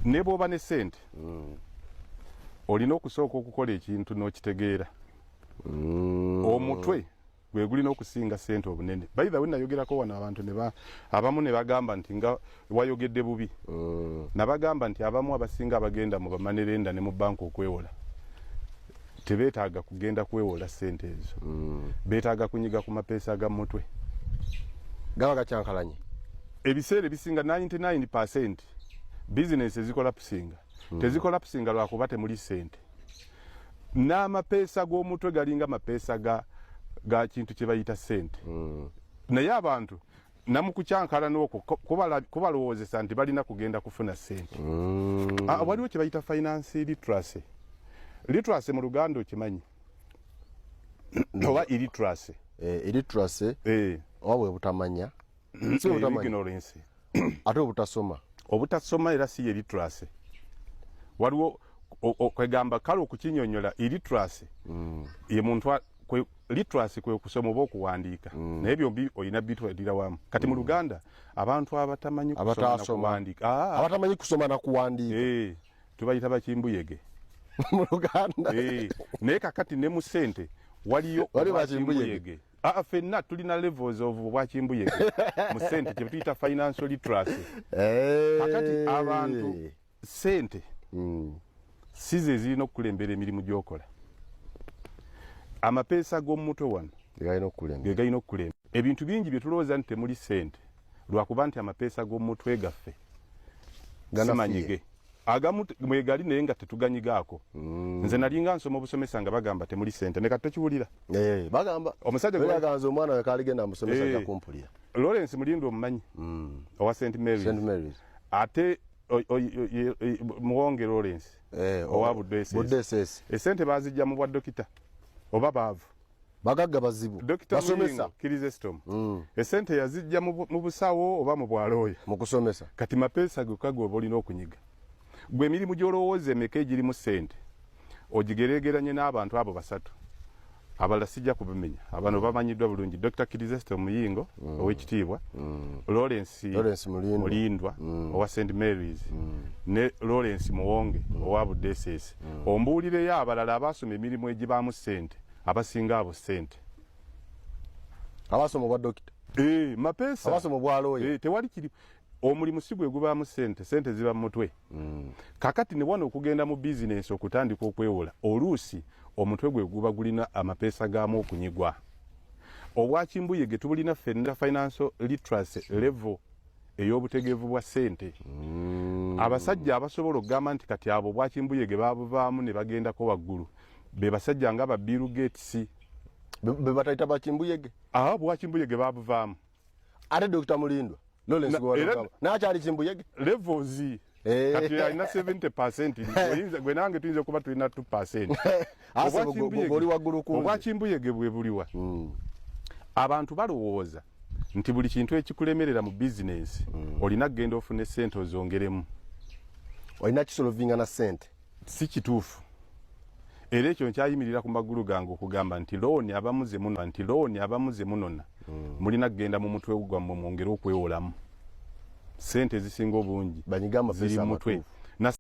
Ne bw'oba ne sente, olina okusooka okukola ekintu n'okitegeera. Omutwe gwe gulina okusinga sente obunene. By the way, nayogerako wano abantu ne abamu ne bagamba nti nga wayogedde bubi. Nabagamba nti abamu abasinga abagenda mu ba money lender ne mu banka okwewola, tebeetaaga kugenda kwewola sente ezo. Beetaaga kunyiga ku mapeesa ga mutwe. Gaba gakyankalanye. Ebiseera ebisinga, 99% bizinesi ezicollapsinga tezicollapsinga lwakuba temuli sente. N'amapeesa g'omutwe galinga mapeesa ga kintu kye bayita sente. Naye abantu namukukyankalana okwo kubalowoozesa nti balina kugenda kufuna sente. Ah, waliwo kye bayita finance literacy. Literacy mu Luganda okimanyi, oba illiteracy? Illiteracy oba bwe butamanya, si bwe butamanya? Ignorance. Ate obutasoma? Obutasoma era si ye literacy. Waliwo kwegamba kale okukinyonyola, illiteracy ye muntu literacy kwe kusoma oba okuwandiika, naye byombi olina bitwalira wamu. Kati mu Luganda, abantu abatamanyi kusoma na Abataasoma. kuwandiika. Ah, abatamanyi kusoma na kuwandiika. Tubayita bakimbuyege. Mu Luganda. Naye kakati ne mu ssente waliyo Waliyo bakimbuyege. obwakimbuyege. Ah, ffenna tulina levels of obwakimbuyege mu ssente, kye tuyita financial literacy. Kakati abantu, ssente si ze zirina okukulembera emirimu gy'okola. Amapeesa g'omu mutwe wano galina okukulembera. Ge galina okukulembera. Ebintu bingi bye tulowooza nti temuli ssente, lwakuba nti amapeesa g'omu mutwe gaffe Ganafuye. simanyige. Agamu mwegali, naye nga tetuganyigaako. Nze nalinga nsoma obusomesa nga bagamba temuli ssente, ne kati tokiwulira. Bagamba Omusajja aganza omwana we kaligenda musomesa, ajja kumpulira. Lawrence Mulindwa omumanyi, owa St Marys? St Marys. Ate Muwonge Lawrence owa Buddo SS. Buddo SS. Esente bazijja mu bwa dokita oba baavu? Bagagga bazibu. Dokita Basomesa. Muyingo Chrysostom, esente yazijja mu busawo oba mu bwalooya? Mu kusomesa. Kati mapeesa gokka gweoba olina okunyiga. Gwe emirimu gy'olowooza emeka egirimu sente, ogigeregeranye n'abantu abo basatu. Abalala sijja kubamenya, abano bamanyiddwa bulungi: Dr Chrysostom Muyingo owekitiibwa, Lawrence Lawrence Mulindwa. Mulindwa owa St Marys, ne Lawrence Muwonge owa Buddo SS. Ombuulireyo abalala abasoma emirimu egibaamu sente abasinga abo sente. Abasoma obwa dokita. Mapeesa. Abasoma obwa lawyer. Tewali kiri omulimu si gwe gubaamu sente. Sente ziba mu mutwe. Kakati ne wano okugenda mu bizinensi okutandika okwewola, oluusi omutwe gwe guba gulina amapeesa gaamu okunyigwa. Obwakimbuyege tubulina ffenna, financial literacy level ey'obutegeevu bwa ssente. Abasajja abasobola okugamba nti kati abo obwakimbuyege babuvaamu ne bagendako waggulu be basajja nga ba Bill Gates. Be batayita bakimbuyege? Abo bwakimbuyege babuvaamu. Ate Dr Mulindwa Lawrence nakyali kimbuyege? Levels. Kati alina 70%, oyinza gwe nange tuyinza okuba tulina 2%. Ase oli waggulu ku nze. Obwakimbuyege bwe buliwa? Abantu balowooza nti buli kintu ekikulemerera mu bizinensi olina kugenda ofune sente ozongeremu. Olina kisolvinga na sente. Si kituufu. Era ekyo nkyayimirira ku magulu gange okugamba nti looni abamu ze munona, nti looni abamu ze munona, mulina kugenda mu mutwe gwammwe mwongere okwewolamu. Sente ezisinga obungi Banyiga amapeesa ziri mu mutwe. Amatuufu.